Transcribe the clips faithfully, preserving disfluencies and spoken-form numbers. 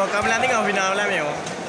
Ka meulang teungoh final malam nyoe.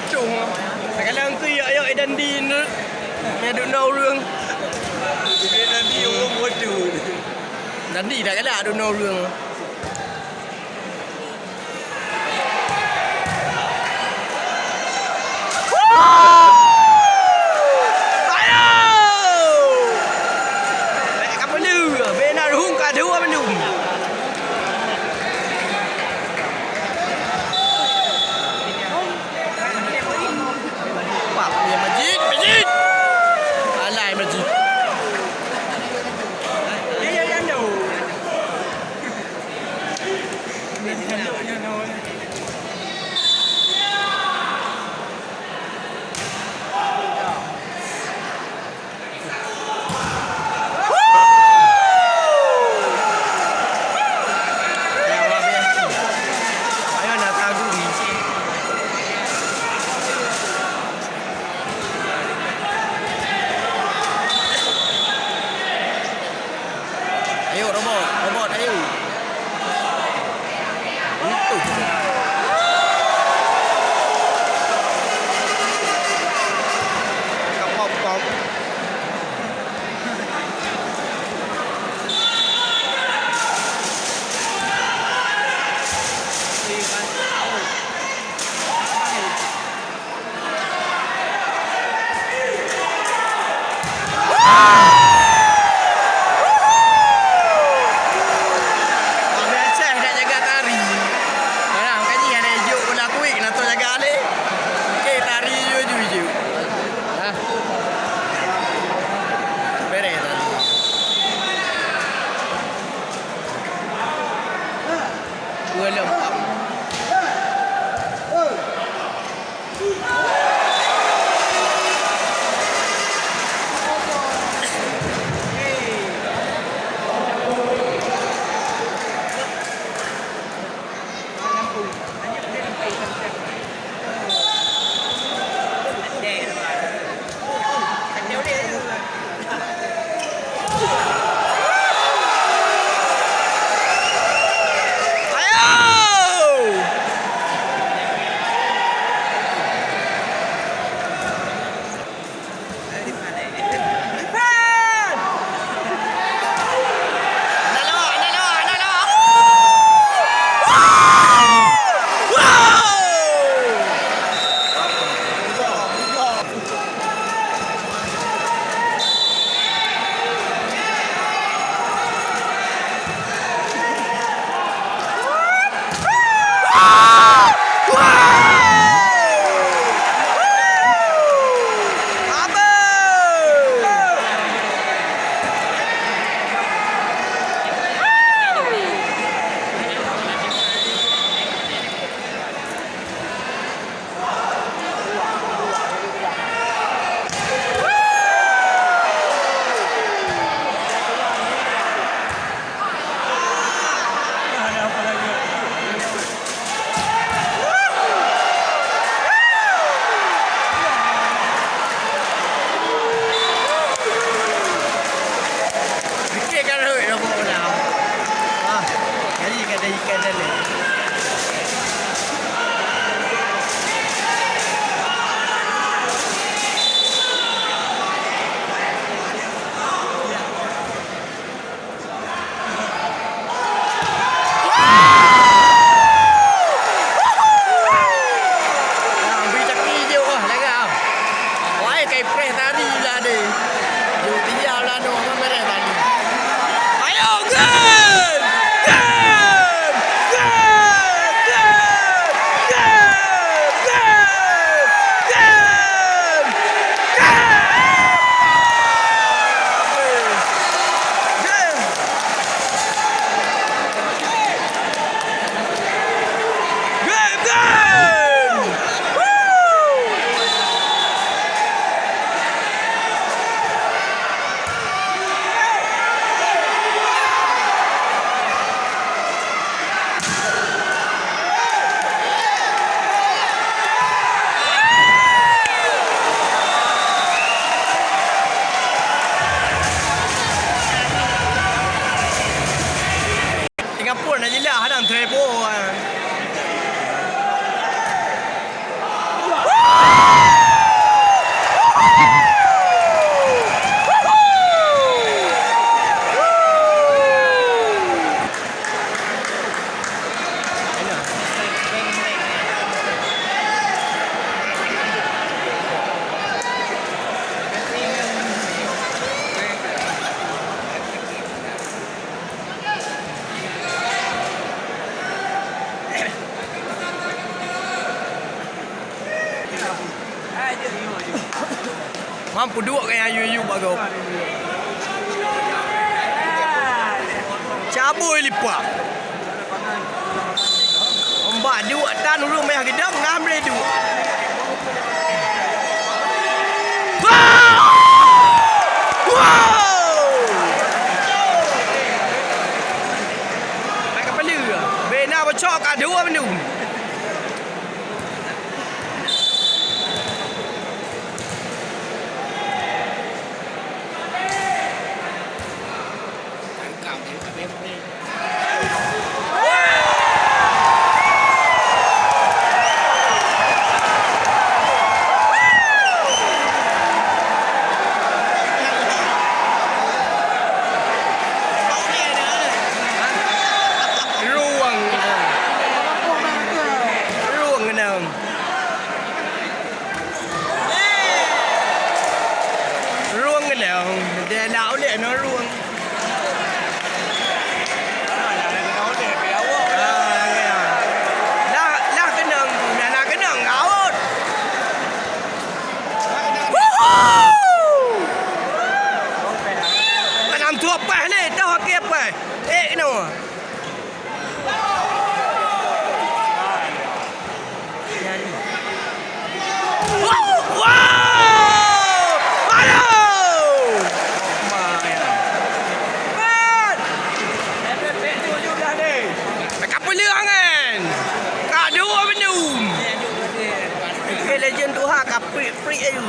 Tung. Kadang tu yok-yok Dandi ni. Meuduek na ureueng. Dandi ureueng bodoh. Dandi dah galak duek na ureueng. Ayo! Bèk ka peuleueh, bèk na rhueng ka dua bandum. Wah, dia Majid, Majid. Alai Majid. Ayo, robot, robot, ayo. Utuh. Kapok-pok. Biasa dak jaga tari. Barang kan ni ada juk bola kuik, nak jaga alih. Okey, tari ju-ju ju. Hah? Beres tari. Dua lom. Mampu duek ka nyang yue-yue bak gob. Cabui lipat. Umbak duek tan ureueng meuh gidong ngam lé duek. Wow! Wow! Baik kepala. Bena bocok kat dua bandum. Ruang. Ruang ngenang. Ruang ngenang. Dia nak ulek nang ruang. Lah, lah keunong, lah, lah keunong, gaut. Wuhu! Keunong tuah paih lé, dah okey paih. Eh, keunoe. Wow! Wow! Aduh! Pat! Ka peuleueng kan? Ka dua bandum. Oke, legend tuha ka prik-prik ayu.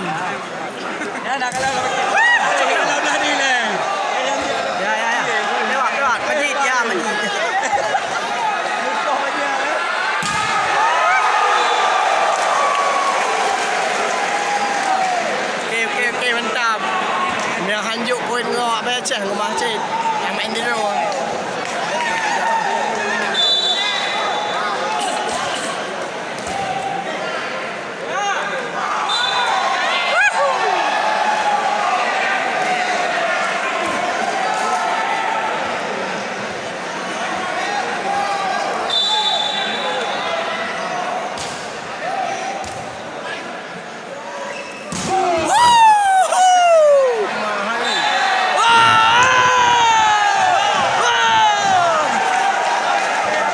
Ya, dah kalau, kalau belah ni leh. Ya, ya, ya. Lewat, lewat. Majid, ya, Majid. Oke, oke, oke, mantap. Nyan hanjok poin ngon Abang Aceh, ngon Abang Aceh. Yang main di luar.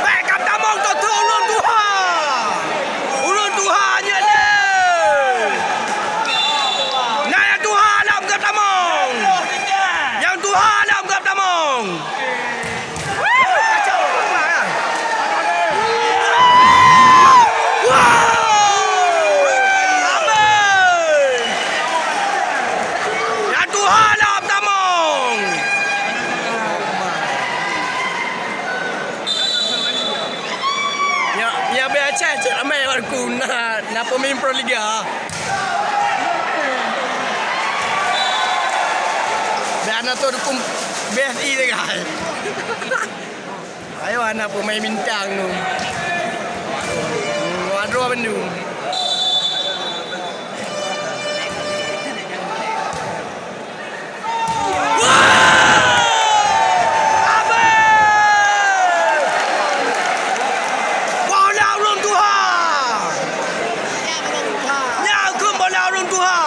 Bèk geutamong, teuntèe ulôn tuha. Ulôn tuha nyan lé. Na nyang tuha lom geutamong. Nyang tuha lom geutamong. Ya, ya, biasa cek ramai warku na, na pemain Pro Liga. Dan atau dukung B S I dekat. Ayo, anak pemain bintang tu. Hmm, wadroh bandum. Wah! Abang! Bola ureueng tuha! Nyan keuh bola ureueng tuha!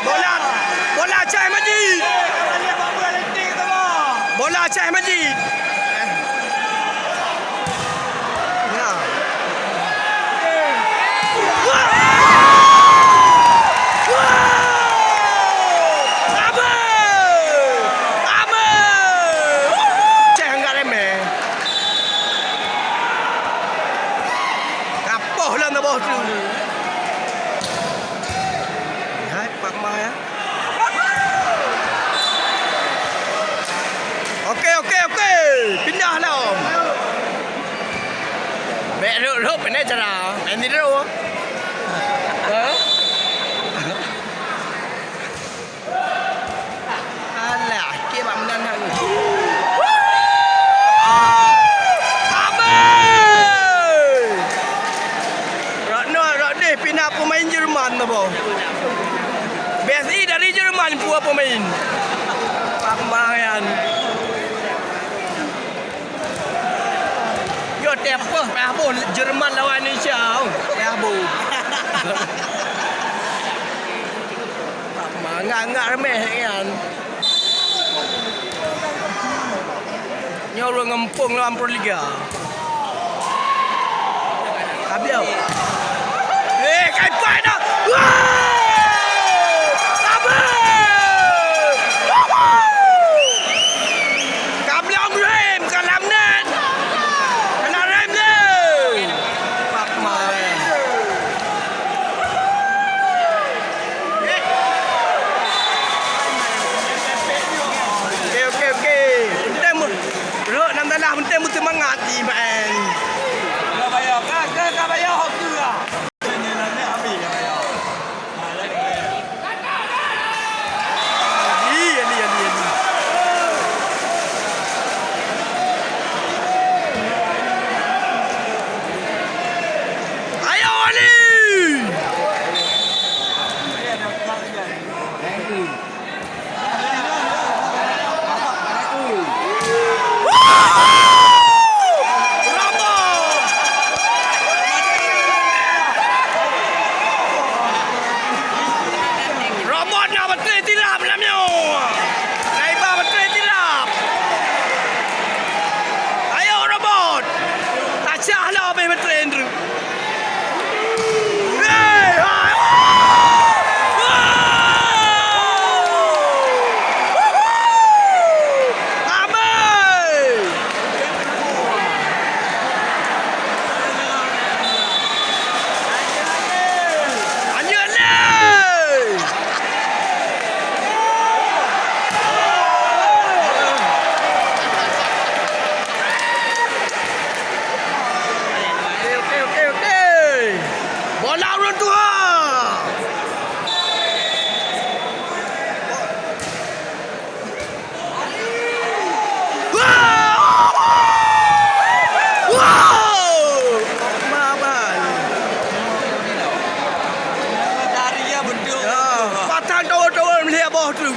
Bola, bola Aceh Majid! Bola Aceh Majid! Ya. Wah! Wah! Abe! Abe! Ceh enggak remeh. Kapoh lom na boh tu. Hai, Pak Mah ya. Oke, oke, oke. Pindah lom. Bèk rhot-rhot, pandai cara. Main di rot. Ha? Alah, kira bak meunan hak ni. Abe! Rot nyoe, rot deh, pih na pemain Jerman tu, boh. B S I dari Jerman, dua pemain. Pemain. Yo, teupeue, payah boh Jerman lawan Indonesia. Payah boh. Anggak remeh nyan. Nyoe ureueng gampông lawan Pro Liga. Kabiau. Eh, kai pai dah. Wah! Abe! Wuhu! Kabiau rem ka lam nèt. Kena rem le. Pak Mai. Oke, oke, oke. Penting mu-, rot nam dalam penting beuseumangat di main. Ka bayar, ka, ka, ka bayar, hok tu lah. Iya, iya, iya, iya. Ayo, Ali! Robot na beutôi tilap lam nyoe. Naiba beutôi tilap. Ayo robot. Tacah lah habéh beutôi Andrew. Oke, oke, oke, oke. Bola ureueng tuha. Wow! Wow! Maban. Dari ya betul. Ya, patang tower-tower melihat bawah tu.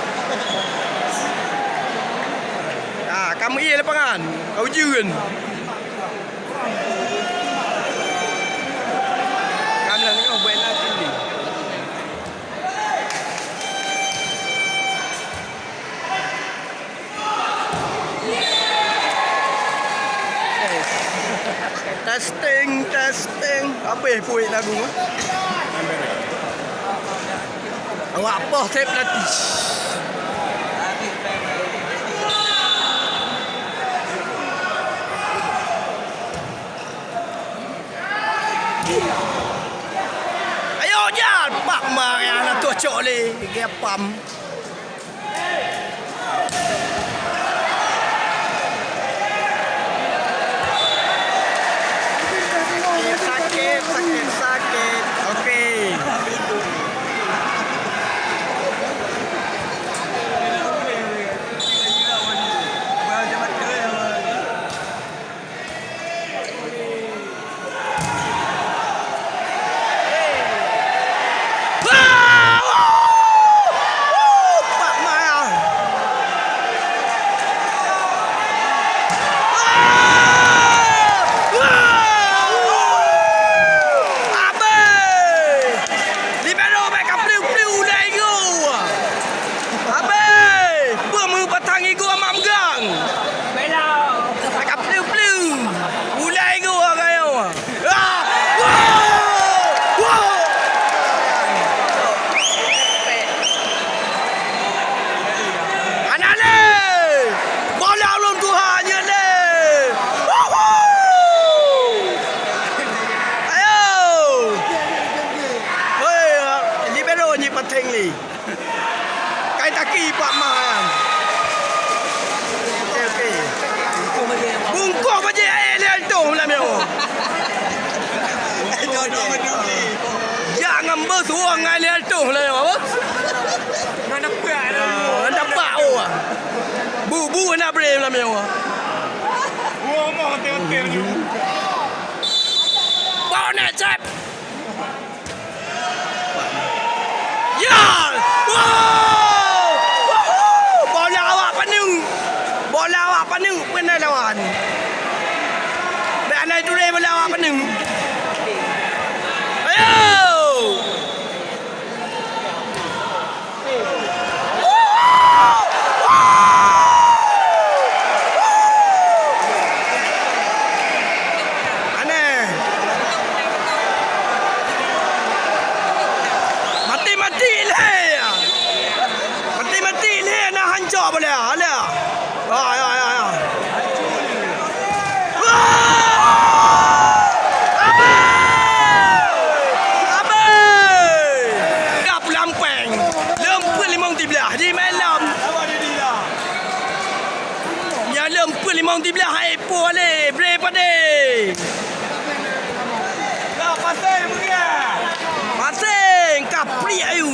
Ah, kamu iya lapangan. Kau ujeuen. Gamlah tengok buat lagi ni. Testing, testing. Habéh puik lagu. Awak poh sép latih. Ayo, jan! Pak Ma nyang na tucok lé, gaya pam. Sakit, sakit, sakit. Oke. Libero bèk ka pliu-pliu ulèe igoe. Abéh! Peue meubatang igoe mak meugang. Bèk ka pliu-pliu. Ulèe igoe ka nyoe. Ah! Wow! Wow! Hana lé! Bola ulôn tuha nyoe lé! Wuhu! Ayo! Hei, libero nyoe pateng lé. Kai taki Pak Ma nyan. Oke, oke. Bungkôh bajèe aé lé alto lam nyoe. Jak ngon beusuong ngon lé alto lam nyoe, bos. Ngon dapak, ngon dapak, oh. Bu-bu na brem lam nyoe. Bau nak cep. Ya! Wow! Wuhu! Bola awak paneuk. Bola awak paneuk peunan lawan. Bèk hana turé bola awak paneuk. Ayo! Mati lé! Mati-mati lé na hancok boleh, alah. Ah, ya, ya, ya. Wah! Abéh! Abéh! Ka pulang péng. Leumput limong tiblah di malam. Ya leumput limong tiblah hai po lé, bre padé. Paseng, kapriek ayu.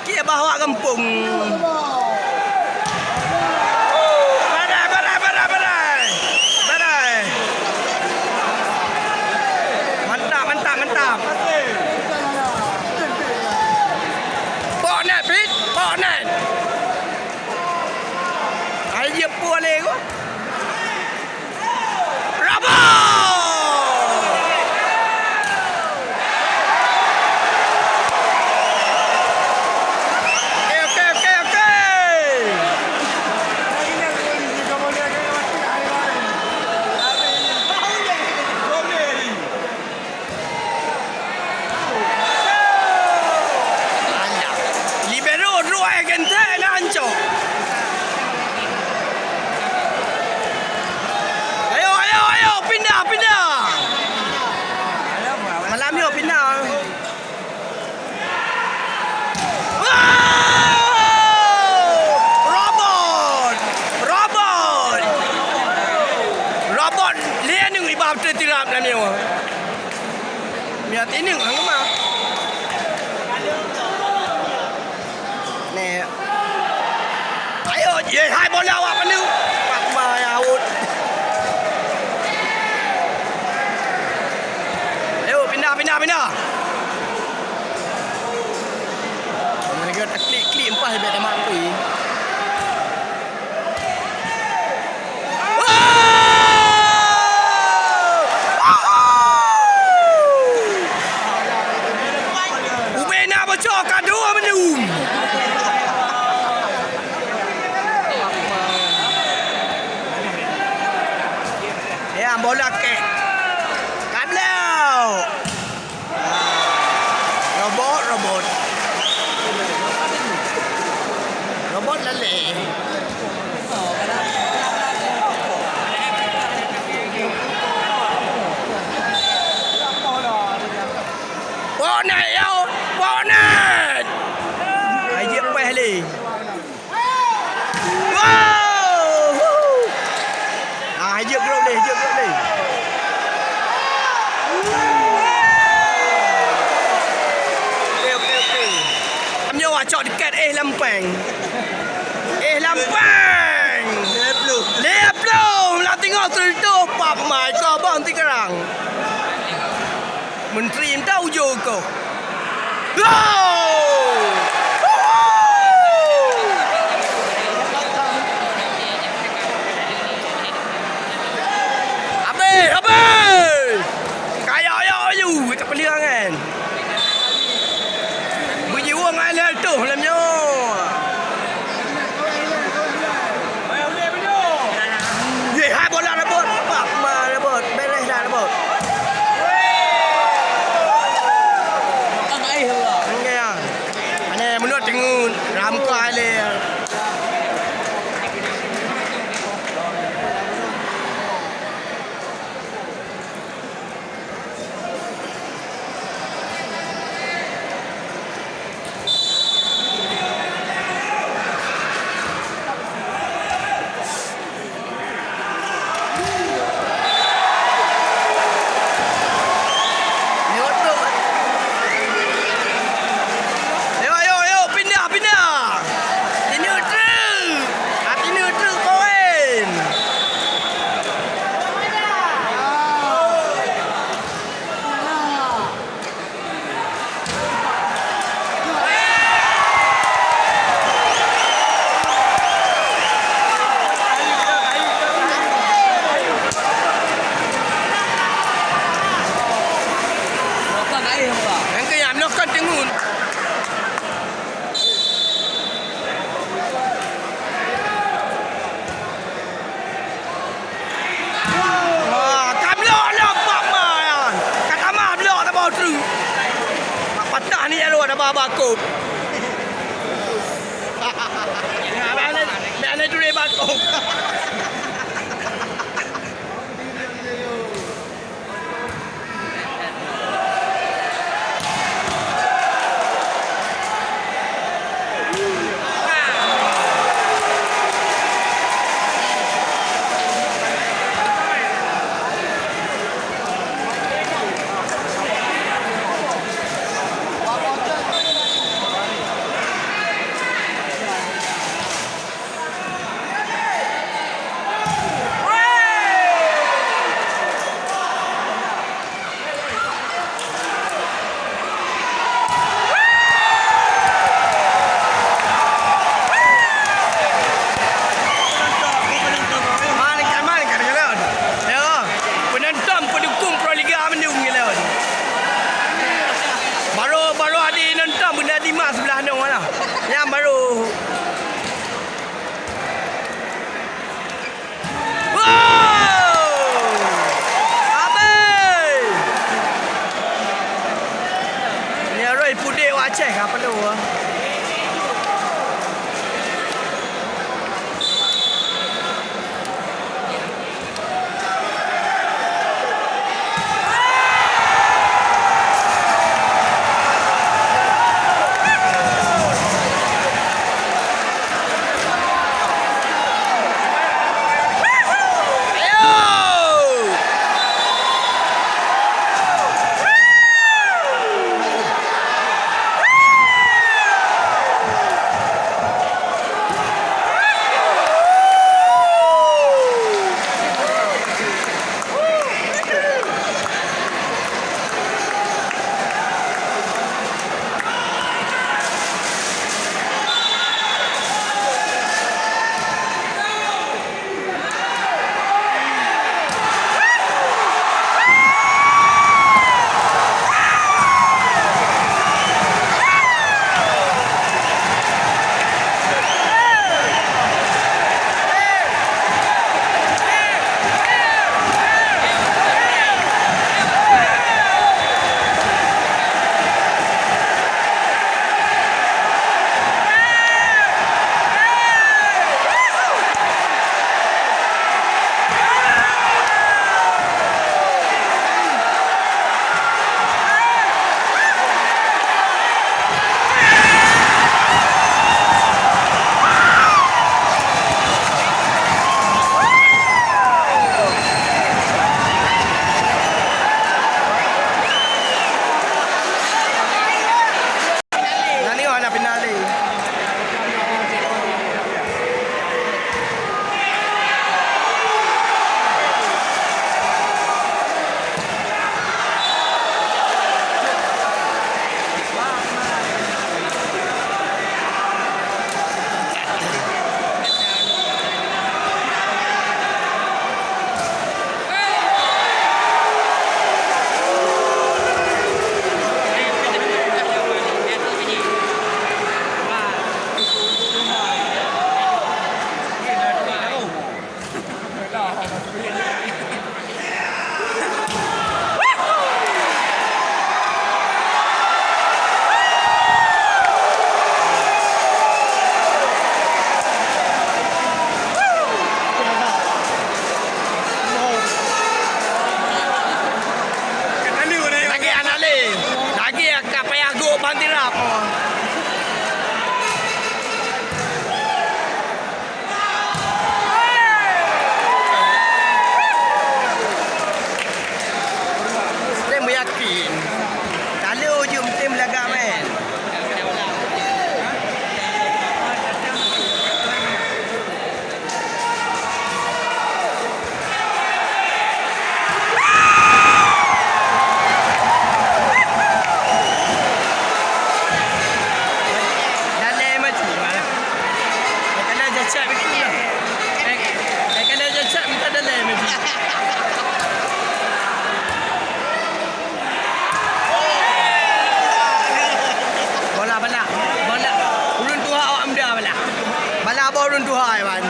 Kiban awak gampông. Badai, badai, badai, badai. Badai. Mantap, mantap, mantap. Pok net, Pit. Pok net. Ai jeuet pue lé ko. Rabot! Oke, oke, oke, oke. Alah. Libero droe genteng na ancok. Ayo, ayo, ayo, pindah, pindah. Malam yo pindah. Wow! Robot! Robot! Robot! Lé aneuëk iba beutôi tirap lam nyoe. Miat ineuëk hang keumah. Nè. Ayo, ye hai bola awak penuh. Pak ma ya ut. Ayo, pindah, pindah, pindah. Lagi tak klik-klik empat hebat amat kui. Ubena bocor ka dua menu. Ya, bola kek. Kableu. Robot, robot. Robot lalé. Bonet yo, bonet. Ayo peh lé. Wow! Hu! Ah, jeuet grob lé, jeuet grob lé. Okey, okey, okey. Nyoe acok dikit, eh, lam péng. Eh, lam péng. Lhèe plôh. Lhèe plôh. Lah tengok tu, tu, pap mai, kau bang tikerang. Menteri entah ujoe kau. Gol! Habéh, habéh! Kayak-kayak aju, tak peuleueh kan? Beujiweueng ai lhèe toh lam nyoe. Ye, hai bola rebot. Pak ma rebot. Beres dah rebot. Enggak ya. Ni lalu ada baba kop. Nak, nak, nak tulis baba kop. Malik, malik, malik, malik. Ya, penonton, pendukung Pro Liga mandum ngileun. Baru, baru adi nonton, benda di mak sebelah nong lah. Yang baru. Wow! Abéh! Nyan rhoi pudek wak Aceh ka peue. Nani hana penalti. Lagi anak lé. Lagi ka payah gok ban tirap. Tem yakin. Kalau jeuem tem lagak main. Dalai maju. Kena jacak betul lah. Kena jacak minta dalai maju. Bola, bola, bola. Ulun tuha awak muda bola. Bola boh ulun tuha, Iwan.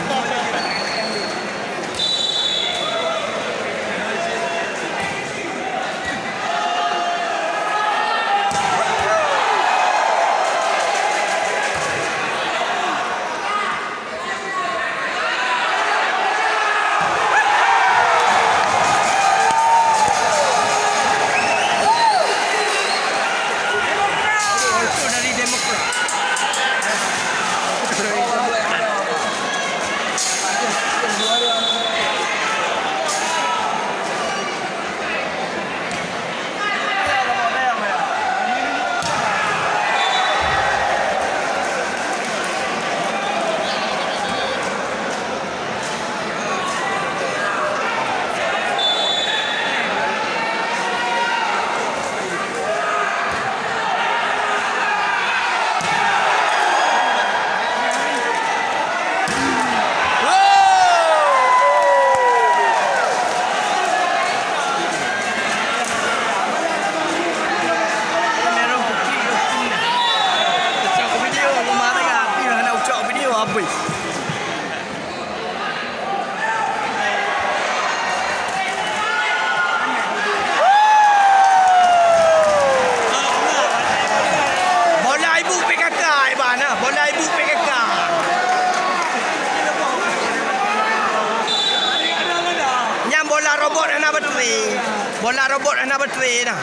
Hana baterai. Bola robot hana baterai dah.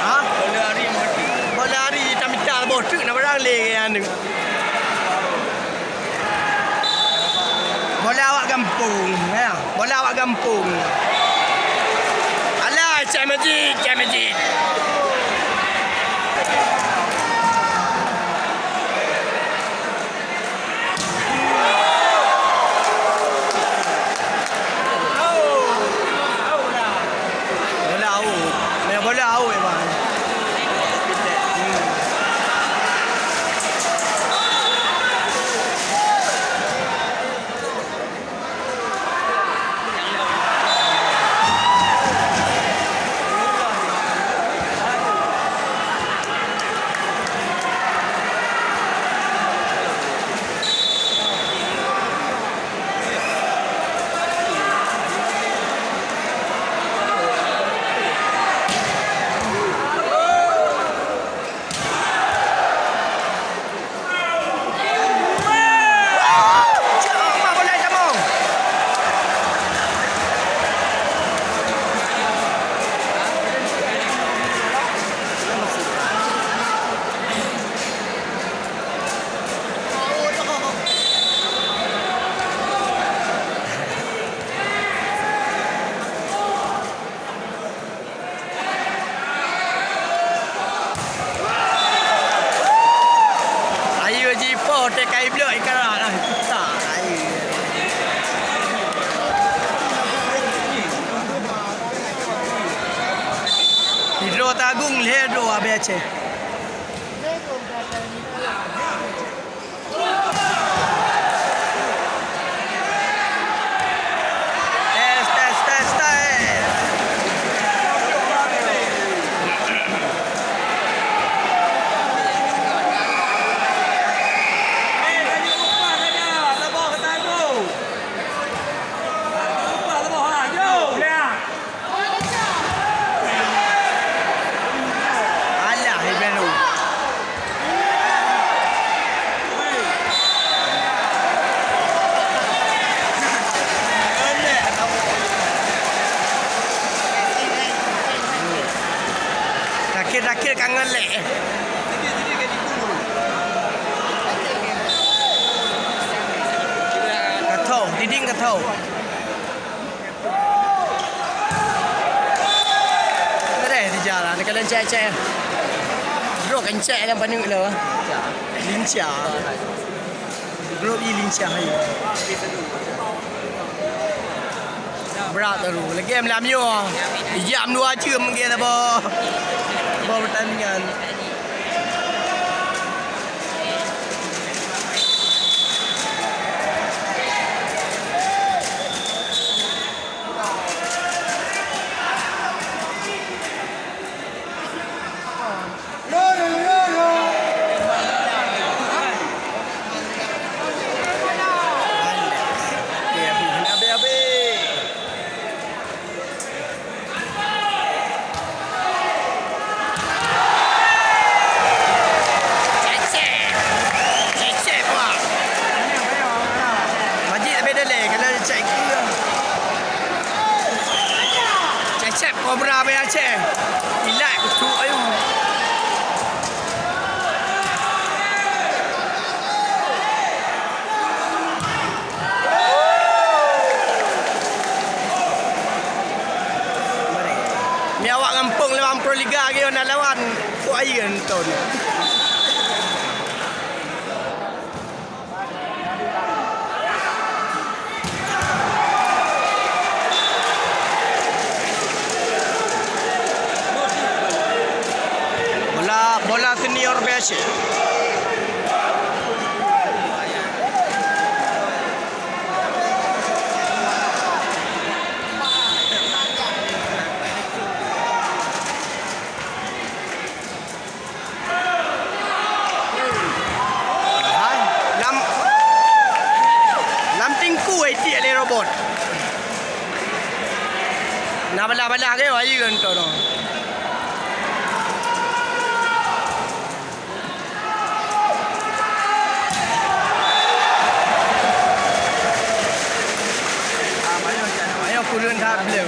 Ha? Bola lari tamita boh teuk na barang lé nyan. Bola awak gampông, ya. Bola awak gampông. Alah, Cak Majid, Cak Majid. Bola awak. Main bola awak, bang. Ayu jipo tekai blok ikara lah kita. Ayu. Hidro Tagung lhèe droe abéh Aceh. Tes, tes, tes, tes. Alah, Ibrahim. Terakhir-terakhir kangen leh. Ka tho, diding ka tho. Ada di jalan, kalau cek-cek. Bro, kencet dalam panik lo. Lincah. Bro, i lincah ni. Berat tu. Lagi malam yo. Jam dua jam lagi dah, bo. Bo pertandingan. Kalau cek keu. Cecep kobra baya cek. Ilat kutuk ayu. Mi awak ngampông lewat Pro Liga ke na lawan. Kok ayeuen ton. Bola, bola senior biasa. Hai, lam, lam tingku ai tiek lé robot. Na bala-bala ke wahai ngon tu. Ayo kurun that beliau.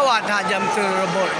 Gawat that jam seureubeut.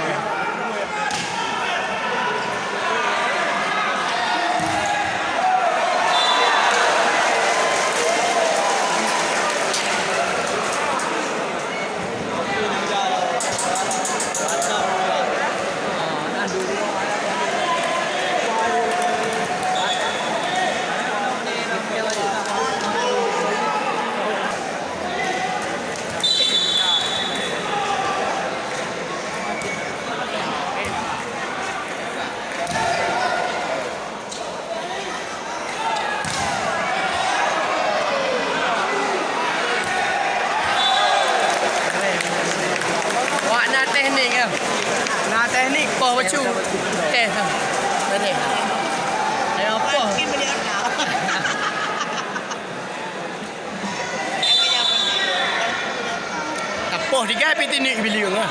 Wak na teknik ya. Na teknik poh bacu. Teh. Tadi. Ayo poh. Tapoh tiga piti ni biliung ah.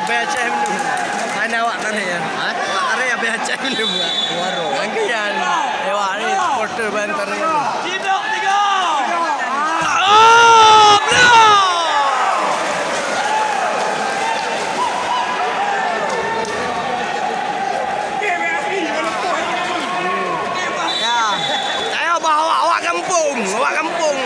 Abéh Aceh minum. Hai, awak tarek ya. Hah? Awak tarek abéh Aceh minum ya. Warung. Lagi ya. Awak ni supporter ban tarek. Cibok tiga. Oh, bro. Ya. Saya bawa awak kampung, awak kampung.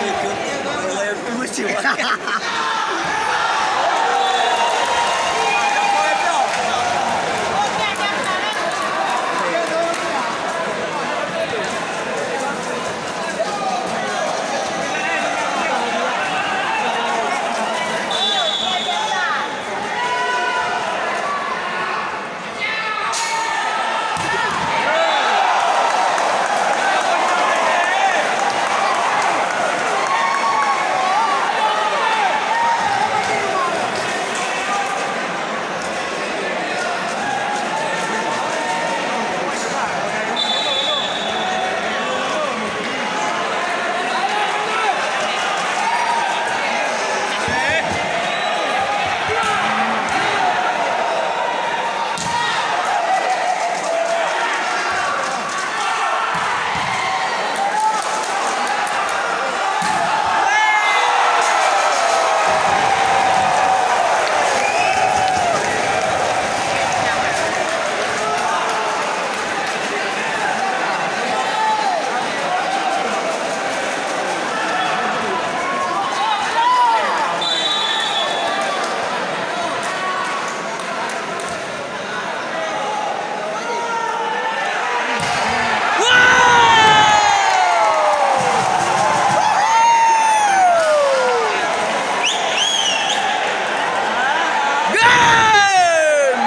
Game!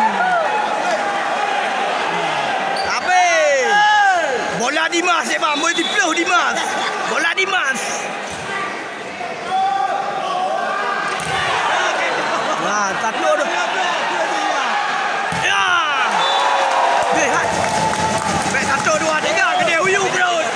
Habis! Bola Dimas, eh, bang. Boleh dipluh Dimas. Bola Dimas. Nah, satu tu. Ya. Deh, hai. Baik, satu, dua, tiga, kena uyu perut.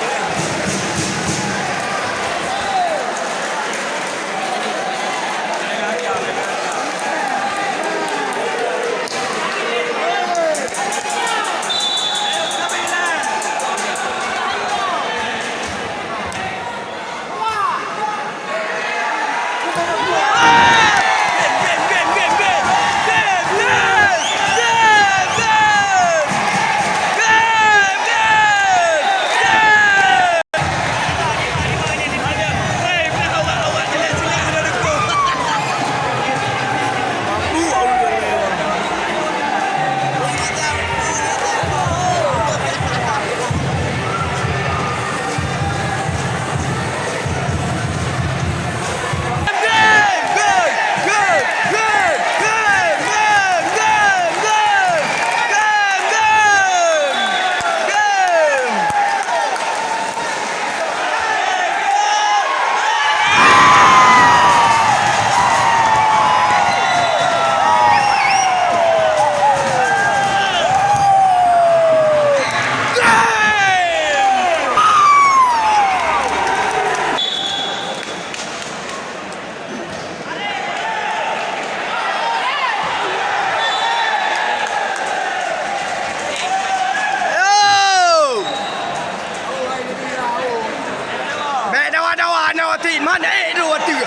Bèk dawa-dawa na watèe, man ék droe watèe.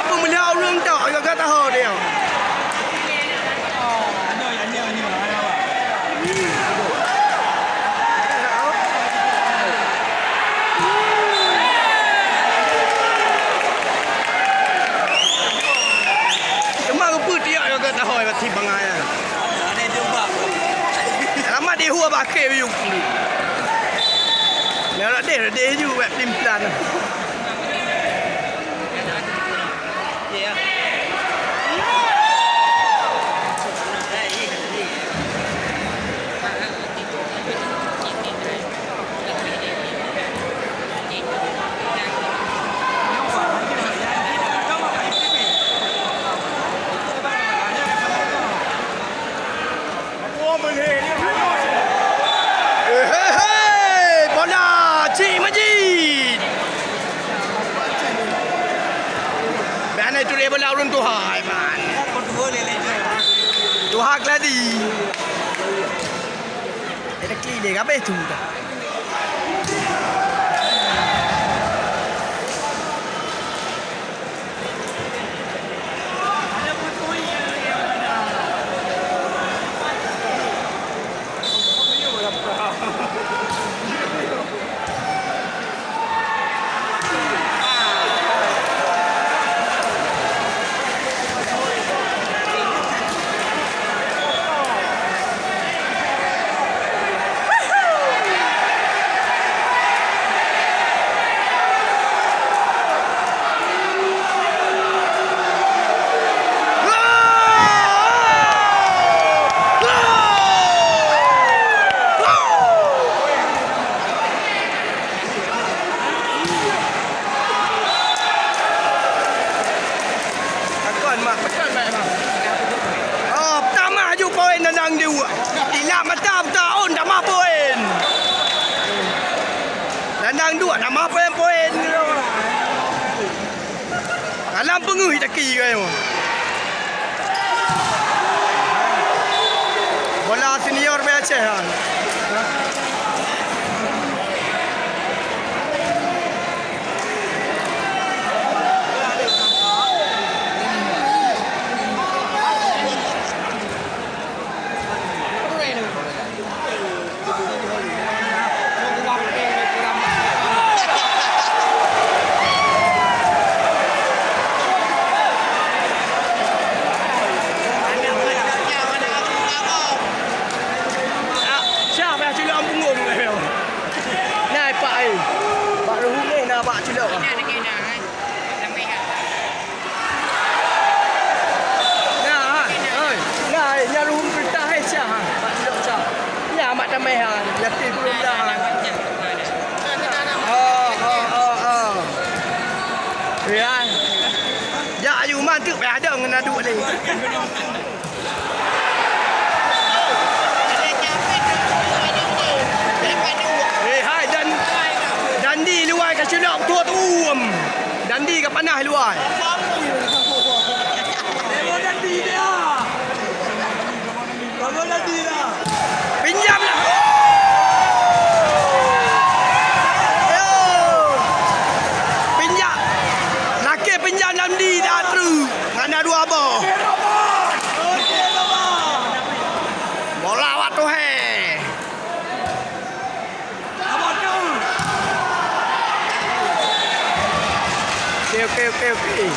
Peumulia ureueng tok, gata ho dia. Cuma rupa tiak juga tak hoi mati bangai. Lama dihua bakeh yuk. Lewat deh, deh ju wet timplan. Hehehe, bola Cik Maji. Dia habéh tu dah. Pakon, Mak? Pakon, Mak, Mak? Oh, tamah ju poin Danang Duek. Ilat mata taun tamah poin. Danang Duek tamah poin-poin. Alam peungeuh taki kayong. Bola senior B Aceh kan. Siapa yang culok punggong? Nah, Pak, eh. Pak Ruhut ni nak bak culok. Nah, ha, oi. Nah, eh, nyan ruhueng peurintah, eh, Syah, ha. Mak Tilok Syah. Nyan Mak Tamai, ha. Yatim peurintah, ha. Oh, oh, oh, oh. Ya. Jak ayu mantuk payah dong ngon aduk ni. Eh, hai, dan, Dandi luwai ka culok tuot uem. Dandi ka panah luwai. Pinjam lah. Yo. Pinjam. Lakée pinjam Dandi dah tru. Hana dua boh. Bola awak tuhé. Oke, oke, oke, oke.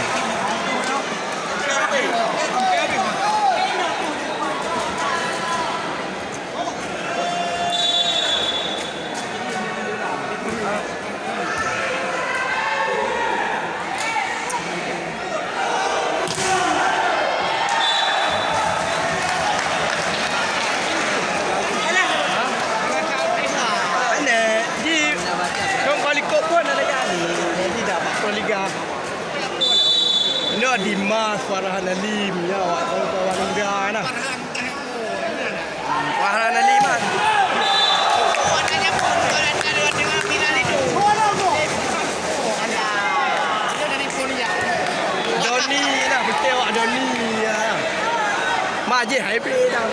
Aneh, di kong kali kok pun ada jadi. Jadi dah Pro Liga. Ini Dimas Farhan Alim ya, awak kawan-kawan muda nah. Farhan Alim kan. Doni lah, beutôi awak Doni ya. Majih hai pih dah.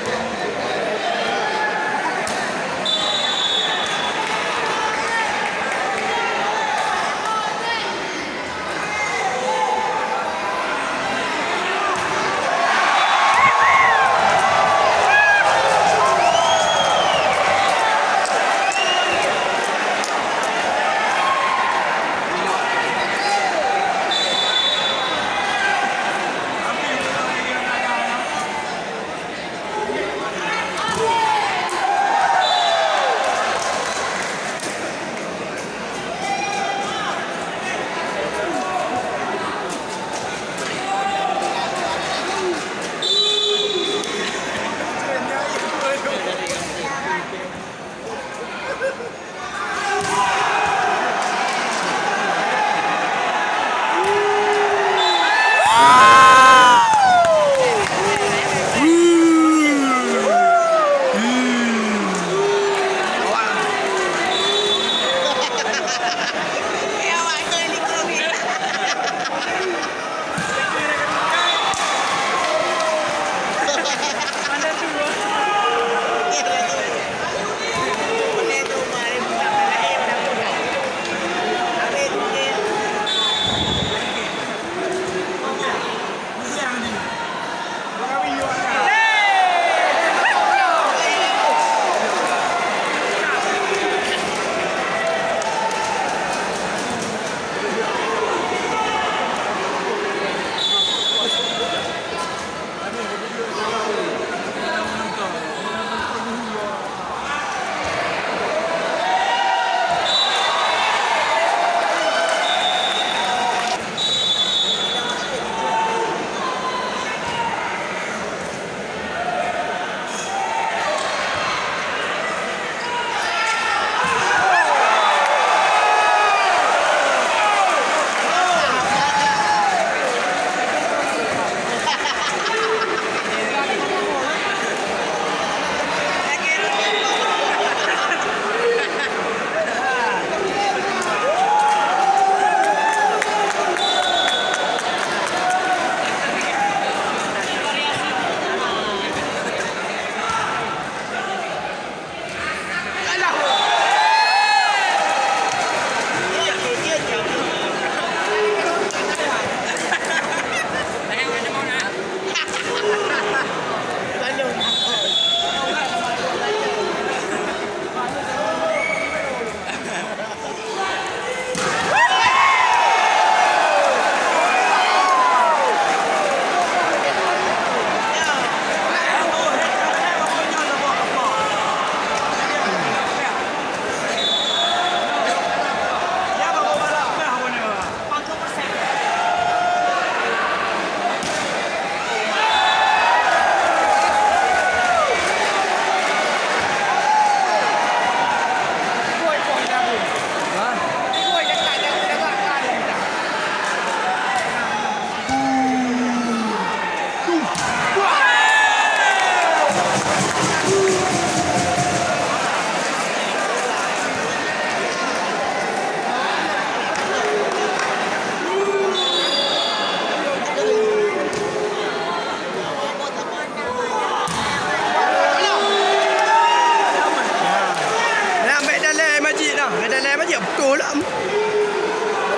Lé maju beutôi lom.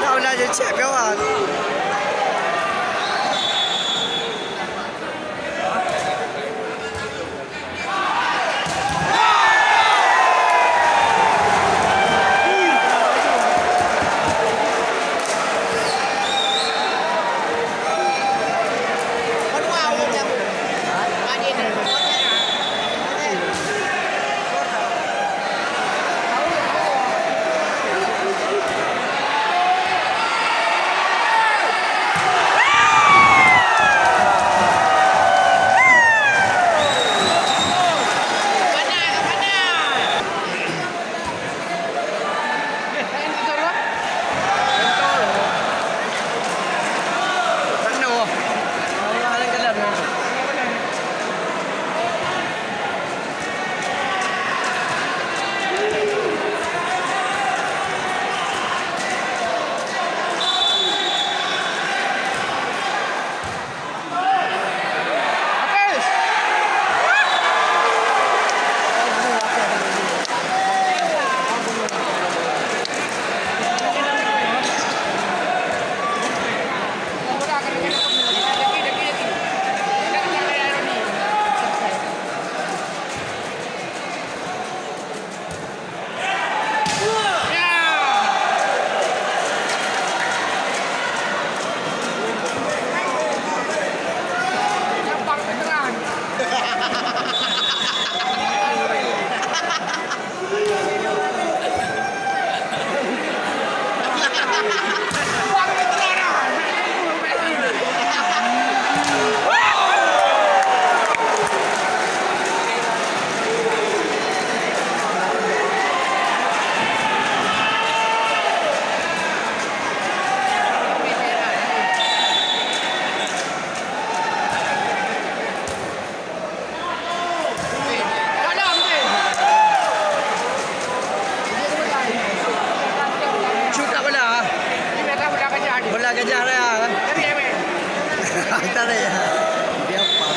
Padahai ulah jicek kawan. Cut kat bola. Bola gajah raya. Tarik. Dia apa?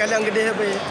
Kaleng geudeh habéh.